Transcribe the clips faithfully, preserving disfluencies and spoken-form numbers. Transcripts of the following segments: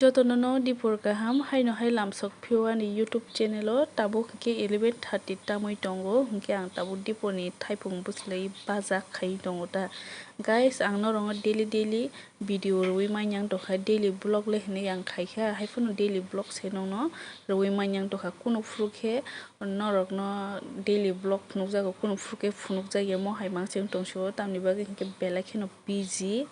Jotono no dipor kaham, haino hai lamsok phio ani YouTube channel o, tabuk hwnkhe eleven thirty tamwi tongo, hwnkhe ang tabuk dipor ni thaipung bwchlai baja khai tongo ta. Guys, ang norok no daily daily video rwui manyang tongkha, daily vlog le hinwi ang khaikha, haiphano daily vlog se nokno rwui manyang tongkha, kunu phuru khe norokno daily vlog phunukjago, kunu phuru khe phunukjakya, mo hai mangse wng tongsio, tamni bagwi hinkhe belai kheno busy.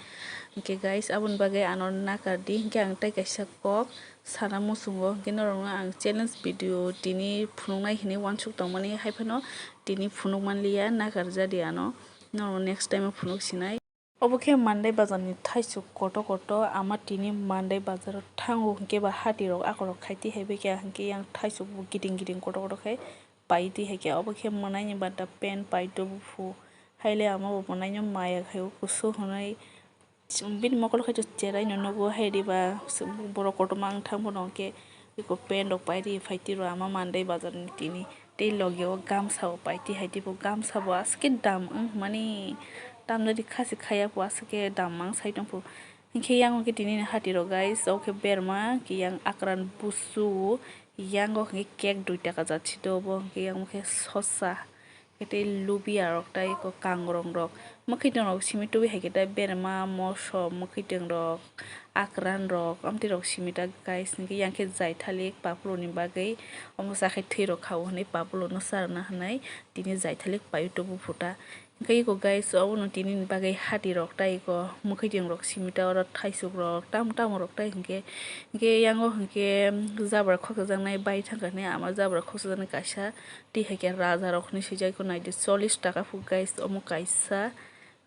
Hinkhe guys, aboni bagwi ano nakardi, hinkhe ang tei kaisa kok sana muchungo, hinkhe norokno ang challenge video tini phunuknai hinwi uansuk tongmani, haiphano tini phunuk manliya, nakarjadi ano, norokno next time o phunuk sinai. Obo khe Mandai bazar ni thaisuk koto koto, ama tini Mandai bazar o thango hinkhe ba hati rok akorok khai twi hai bai kha, hinkhe yang thaisuk bo kiting kiting koto koto khai pai twi hai khe. Obo khe mwnai ni bata pant paito buphu, haile ama bo mwnai no maya khai o kusu hwnwi bini mokol khai to cherai no nugo, hai diba borok kotorma wng thang phano hinkhe. Eko pant rok pai ri phai tiro ama Mandai bazar ni tini. Tei logi o gamsa bo pai ti hai tei bo gamsa bo aswk khe dam wng mani, tamjadi khasi khaya bo aswk khe dam mang sai tong pho. Hinkhe yang khe tini ni hati rok guys, o khe berma khe yang akran busu, yang o khe cake dui taka jat si do, bo khe yang khe sosa. Khe tei lubia rok tei eko kangrong rok, mwkhwtwng rok simi tubui hai khe tei berma, moso, mwkhwtwng rok, akran rok, amtwi rok simi ta guys. Hinkhe yang khe jaithalik papulo ni bagwi omo cha khe thwi rok kha o hinwi papulo no cha rwna hinwi tini jaithalik paio tubu phuta. Hinkhe eko guys, obono tini ni bagwi hati rok tei eko mwkhwtwng rok simi ta, oro thaisuk rok tamo tamo rok tei hinkhe, hinkhe yang o hinkhe jabra khoksa jaknai bai thang kha hinwi ama jabra khoksa jaknai kaisa. Twi hai khe raja rok hinwi swijak, eko nai di, chollish taka phu guys, omo kaisa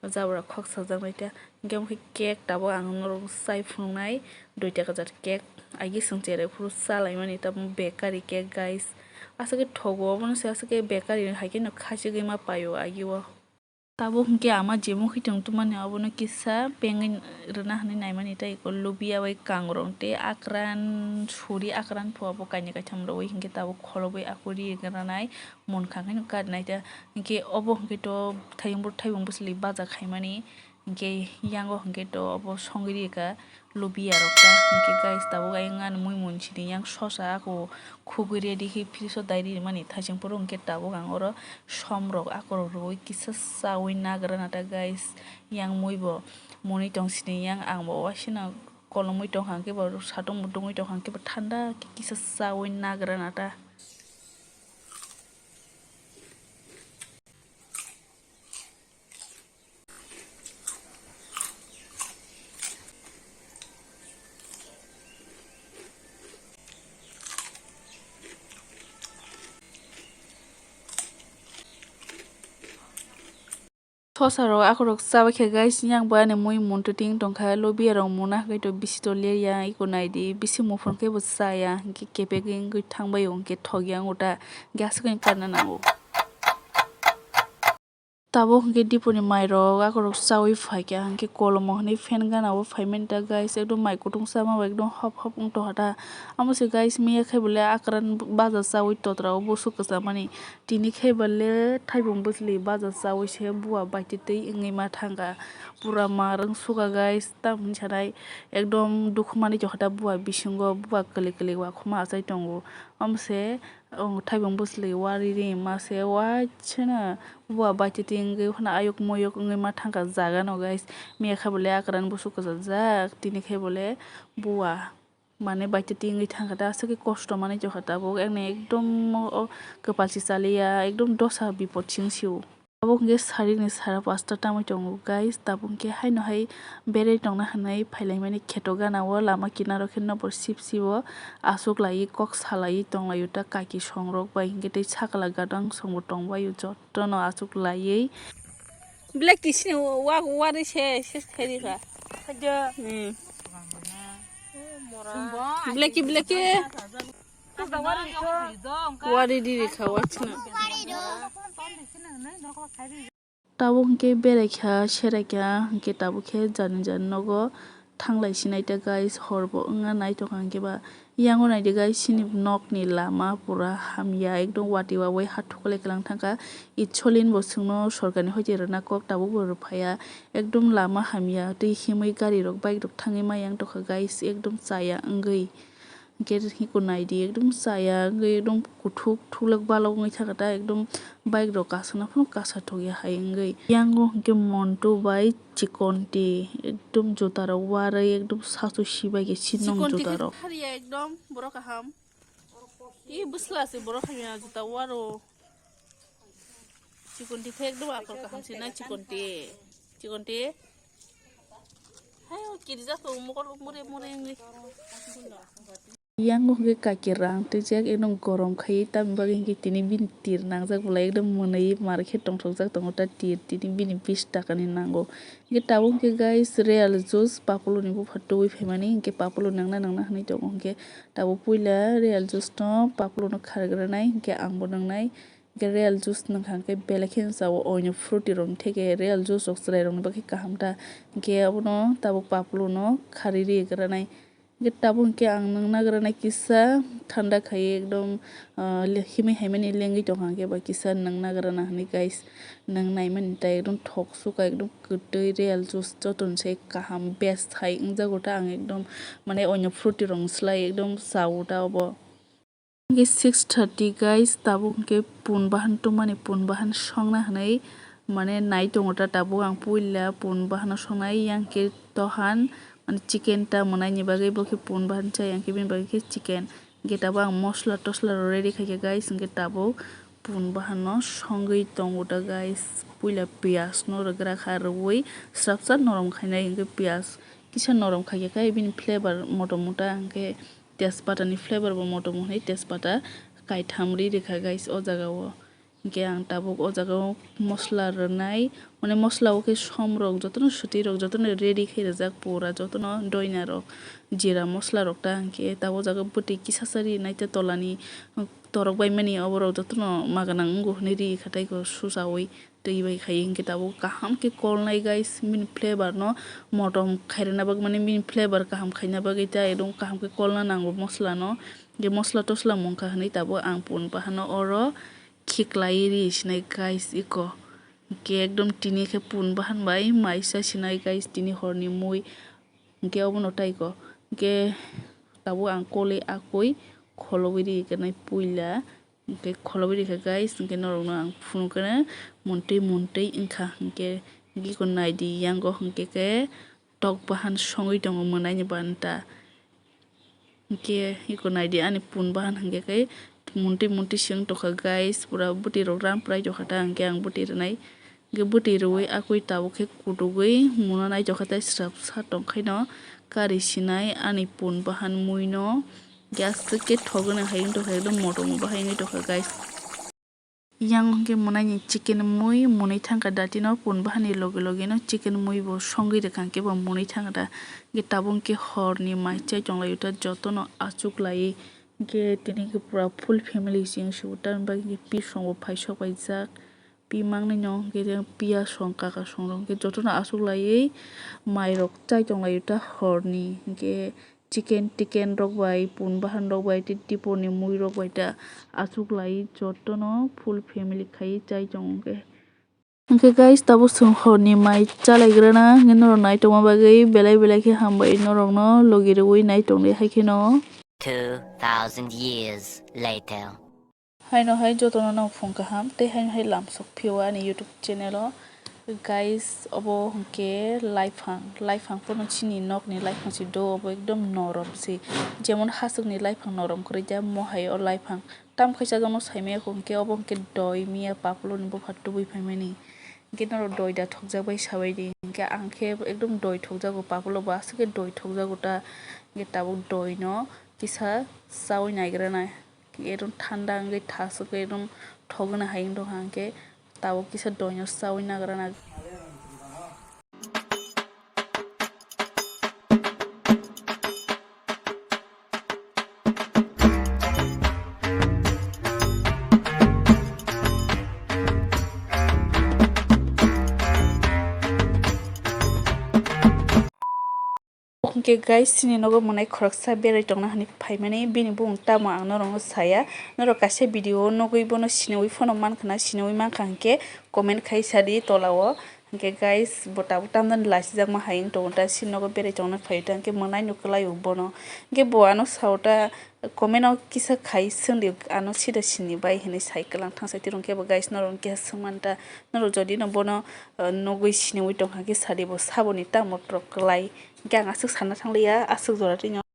jabra khoksa jaknai ta. Hinkhe omo khe cake tabuk ang norok chai phunuknai, dui taka jat cake. Agi chwng cherai phuru cha lai mani, tamo bakery cake guys. Aswk khe thogo, obono se aswk khe bakery hai khe no khachigwi ma paio agi o. Tabuk hinkhe ama je mwkhwtwng tubumani obono kisa pengwi rwna hinwi naimani, tei eko lubia bai kangrong tei akran suri, akran phuya bo kainwi kaitham rwui hinkhe tabuk kholobwi akwrwi rwnai, munkha khe no karinai ta. Hinkhe obo hinkhe to thaiyung bwrwi thaibung bwchwlwi baja khaimani, hinkhe yango hinkhe to obo songwi rikha. Lubia rok ta hinkhe guys, tabuk ayang ani mui munsini yang sosa ako khugwi ready khe fridge o dai rimani, thaising phuru hinkhe tabuk ang oro som rok akorok rwui kisa chaui nagra nata guys. Yang mui bo mwnwi tong sini, yang ang bo uaisino kolomwi tongkha, hinkhe bo satung bo tungwi tongkha, hinkhe bo thanda khe kisa chaui nagra nata. Sosa rok akorok chabai khe guys, yang bo ani mui muntu ting tongkha, lobia rok muna hwnkhe to bisi to lerya, eko naidi bisi muphur khe bo chaya, hinkhe kepek wngwi thangbai o, hinkhe thokya wngkha ta, gas khe karna nango. Tabuk hinkhe diponi mairok akorok chaui phaikha, hinkhe kolomo hinwi fan gana o phaimani ta guys, ekdom mai kutung sama bai ekdom hop hop wng tongkha ta. Amo se guys, miya khe bole akran baja chaui totra o busu kwcham mani, tini khe bole thaibung bwchwlwi baja chaui se bua baititwi wngwi ma thangkha, pura mar wng sukha guys, tamoni sanai ekdom dukhu manwi tongkha ta bua bisingo, bua kwlwi kwlwi uakhukma achai tongo, amo se. Thaibung bwchwlwi wari ri ma se waisano bua baititi wngwi phano ayuk muyuk wngwi ma thangkha jaga no guys. Miya khe bole akran busu kwchajak, tini khe bole bua mane baititi wngwi thangkha ta, aswk khe kosto manwi tongkha tabuk, ekdom o kwpal si chaliya, ekdom dosa bipot si wng sio. Abo hwnkhe sarik ni sara pasta tangwi tongo guys, tabuk hwnkhe haino hai berai tongna hinwi phailaimani kheto gana o lama kinaro khe nokbar sip sip o aswk laiwi kok salaiwi tonglaio ta kaki songrok bai hwnkhe tei sakala gadang songbo tongbaio jotono aswk laiwi. Black tisini wa wari se se khairikha. Hmm. Blacky, blacky. Wari riri kha wachina. Tabuk hwnkhe berai kha, serai kha, hwnkhe tabuk khe jani jani nogo thanglai sinai ta guys, hor bo wngna nai tongkha hwnkhe ba. Yango naidi guys, chini nokni lama pura hamya, ekdom wati wawai ha thuklai kwlang thangkha. Itsolin bo chwngno sorkarni hoite rwna kok, tabuk bo rwphaiya. Ekdom lama hamya, tei himwi gari rok, bike rok thangwi ma yang tongkha guys, ekdom chaya wngwi. Hwnkhe hiko naidi, ekdom chaya wngwi, ekdom kuthuk thuklak balok wngwi thangkha ta, ekdom bike rok kasana phano kasa thokya hai wngwi. Yango hwnkhe Montu bai Chikonti, ekdom juta rok warwi, ekdom sasu sibai khe sinong juta rok. Chikonti khe thariya ekdom borok kaham. Ih, bwsla se borok hamya juta waro. Chikonti khe ekdom akhor kaham se na Chikonti. Chikonti. Hayo, kirijak tongo mokol mure mure wngwi. Yango hwnkhe kaki rang twijak, ekdom gorom khai, tamni bagwi hwnkhe tini bini tir nangjak bolai ekdom mwnwi mar khe tongthokjak tongo ta tir, tini bini bish takani nango. Hwnkhe tabuk hwnkhe guys, real juice Papuloni bupha tubui phaimani, hwnkhe Papulo nangna nangna hwnwi tongo, hwnkhe tabuk puila real juice no Papulo no khargranai, hwnkhe ang bo nangnai. Hwnkhe real juice nwngkha hwnkhe belai kheno chao, oino fruity rokni theke real juice rok chwrai rokni bagwi kaham ta. Hwnkhe abono tabuk Papulo no kharwi rwi granai. Hwnkhe tabuk hwnkhe ang nwngna granai kisa thanda khaiwi ekdom, ah, le-, himwi haimani lengwi tongkha hwnkhe ba kisa nwngna grana hwnwi guys. Nwng naimani ta ekdom thok sukha, ekdom kwtwi real juice jotono se kaham best hai wngjago ta ang ekdom, mane oino fruity rokni slai ekdom chao ta obo. Hwnkhe six thirty guys, tabuk hwnkhe pun bahan tongmani, pun bahan songna hwnwi mane nai tongo ta tabuk. Ang puila pun bahano songnai, yang khe tohan mane chicken ta mwnaini bagwi bo khe pun bahan chai, yang khe bini bagwi khe chicken. Hwnkhe tabuk ang mosla tosla rok ready khaikha guys, hwnkhe tabuk pun bahano songwi tongo ta guys. Puila piyaj no rwgrakha, rwui srapsa norom khainai, hwnkhe piyaj kisa norom khaikha khe bini flavor motom ota, hwnkhe tejpata ni flavor bo motom hwnwi tejpata kaitham ri rikha guys o jaga o. Hwnkhe ang tabuk o jaga o mosla rwnai, mane mosla o khe som rok jotono swtwi rok jotono ready khe rijak pura jotono doina rok, jira mosla rok ta. Hwnkhe tabuk o jaga bwtwi kisa sa rinai ta tola ni torok bai mani oborok jotono ma gwnang wngo hwnwi ri kha tei susaui. Twi bai khai hwnkhe tabuk kaham khe kolnai guys, bini flavor no motom khairokna bagwi, mane bini flavor kaham khaina bagwi ta ekdom kaham khe kolna nango mosla no. Hwnkhe mosla tosla mungkha hwnwi tabuk ang pun bahano oro khiklai ri sinai guys iko. Hwnkhe ekdom tini khe pun bahan bai maisa sinai guys, tini horni mui. Hwnkhe obono taiko hwnkhe tabuk ang kolwi akwi kholobwi ri gwnai puila. Hwnkhe kholobwi rikha guys, hwnkhe norokno ang phunukhe muntwi muntwi wngkha, hwnkhe giko naidi yango hwnkhe khe tok bahan songwi tongo mwnaini banta. Hwnkhe giko naidi ani pun bahan hwnkhe khe muntwi muntwi se wng tongkha guys, pura bwtwi rok ram prai tongkha ta, hwnkhe ang bwtwi rwnai. Hwnkhe bwtwi rwui akwi tabuk khe kutugwi muna naitokha tei srapsa tongkhaino kari sinai ani pun bahan muino gas khe thogwna hai wng tongkha, ekdom motom bahai wngwi tongkha guys. Yang hwnkhe mwnaini chicken mui mwnwi thangkha datino pun bahani loge loge no chicken mui bo songwi rwkha hwnkhe bo mwnwi thangkha da. Hwnkhe tabuk hwnkhe horni mai chai tonglaio ta jotono achuklaiwi hwnkhe tini hwnkhe pura full family se wng sio ta, hwnba hwnkhe pisongo phai sok paijak. Pi mangnai no hwnkhe piya song kaka song rok hwnkhe jotono achuk laiwi mai rok chai tong laio ta horni hwnkhe chicken tiken rok bai pun bahan rok bai tei tipo ni mui rok bai ta achuk lai jotono full family khai chai tong hwnkhe. Hwnkhe guys, tabuk chwng horni mai chalai grana hwnkhe norok nai tongma bagwi belai belai khe hambai norok no logi rwui nai tong di hai kheno. Two thousand years later. Haino hai jotono no phung kaham tei haino hai lamsok phio ani YouTube channel o. Guys, obo hwnkhe laiphang, laiphang phano chini nokni laiphang si do, obo ekdom norom si. Jemon hasukni laiphang norom kwrwi ja, mo hai o laiphang. Tam kaisa jano saimaya kho hwnkhe obo hwnkhe doi miya papulo ni bupha tubui phaimani. Hwnkhe norok doi da thokjak bai sabai di. Hwnkhe ang khe ekdom doi thokjago, papulo bo aswk khe doi thokjago ta. Hwnkhe tabuk doi no kisa chaui naigra nai. Ekdom thanda wngwi thaswk ekdom thogwna hai wng tongkha, hwnkhe tabuk kisa doino chaui nagra nag. Hwnkhe guys, chini nogo mwnai khoroksa berai tongna hwnwi phaimani, bini bumung tamo ang norokno saya. Norok kaisa video o nugwi bono siniwi phano mankha na, siniwi mankha hwnkhe comment khai sadi tola o. Hwnkhe guys, bo tabuk tamjani lasijakma hai wng tongo ta, chini nogo berai tongna phaio ta, hwnkhe mwnaino kwlaio bono. Hwnkhe bo ano sao ta, comment o kisa khai swngdi, ano sida sini bai hinwi sai kwlang thangsa tirwng khe bo guys, norok hwnkhe swngmani ta, norok jodi no bono, uh, nugwi siniwi tongkha khe sadi bo saboni tamo rok kwlai. Hwnkhe ang aswk sana thangliya, aswk jora twi no.